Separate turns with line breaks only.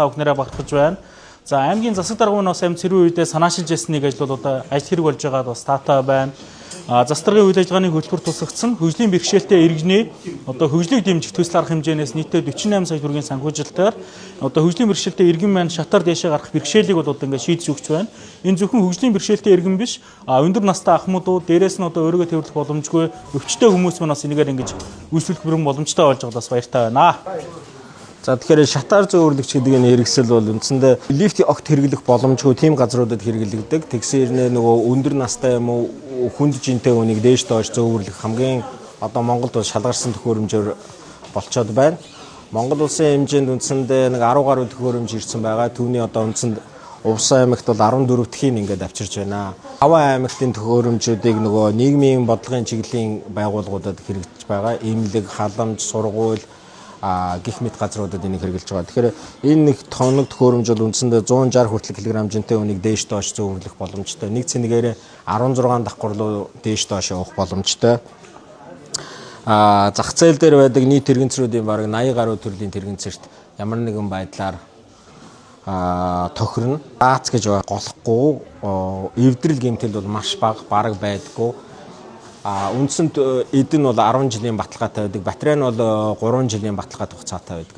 Та бүхнээрээ бахархаж байна. За, аймгийн засаг даргын бас амь цэрүү үедээ санаашилж ясны нэг ажил бол одоо ажил хэрэг болж байгаад бас таатай байна. А засаг даргын үйл ажиллагааны хөтөлбөр тусгагдсан хөгжлийн бэрхшээлтэй иргэний одоо хөгжлийг дэмжих төсөл арга хэмжээнээс нийтдээ 48 сая төгрөгийн санхүүжилтээр одоо хөгжлийн бэрхшээлтэй иргэн маань шатаар дээшээ гарах бэрхшээлийг бол одоо ингээд шийдэж өгч байна. Энэ зөвхөн хөгжлийн бэрхшээлтэй иргэн биш, а өндөр настай ахмадууд, дээрээс нь одоо өөрийгөө тээвэрлэх боломжгүй өвчтөе хүмүүс маань бас энэгээр ингэж үйлчлэх бүрэн боломжтой болж байгаад бас баяртай байна.
За, тэгэхээр шатаар зөөвөрлөгч гэдэг энэ хэрэгсэл бол үндсэндээ лифт огт хэрэглэх боломжгүй тийм газруудад хэрэглэгдэг. Тэгсэн хэрнээ нөгөө өндөр настай юм уу хүнд жинтэй хүнийг дээш доош зөөвөрлөх хамгийн одоо Монголд бол шалгарсан төхөөрөмжөөр болцоод байна. Монгол улсын хэмжээнд үндсэндээ нэг 10 гаруй төхөөрөмж ирсэн байгаа. Түүний одоо үндсэнд Увсан аймагт бол 14 дахийг ингээд авчирч байна. 5 аймагтын төхөөрөмжүүдийг нөгөө нийгмийн бодлогын чиглэлийн байгууллагуудад хэрэгжиж байгаа. Эмнэлэг, халамж, сургууль гих мэт газруудад энийг хэрэгжилж байгаа. Тэгэхээр энэ нэг тоног төхөөрөмж бол үндсэндээ 160 хүртэл килограмм жинтэй үнийг дээш доош зөөвөрлөх боломжтой. Нэг цэнэгээр 16 давхар руу дээш доош явах боломжтой. Зах зээл дээр байдаг нийт тэрэгцрүүдийн бараг 80 гаруй төрлийн тэрэгцэрт ямар нэгэн байдлаар тохирно. Баац гэж голохгүй, эвдрэл гэмтэл бол маш бага, бараг байдаггүй. Үндсэнд эд нь бол 10 жилийн баталгаатай байдаг. Батарей нь бол 3 жилийн баталгаатай хугацаатай байдаг.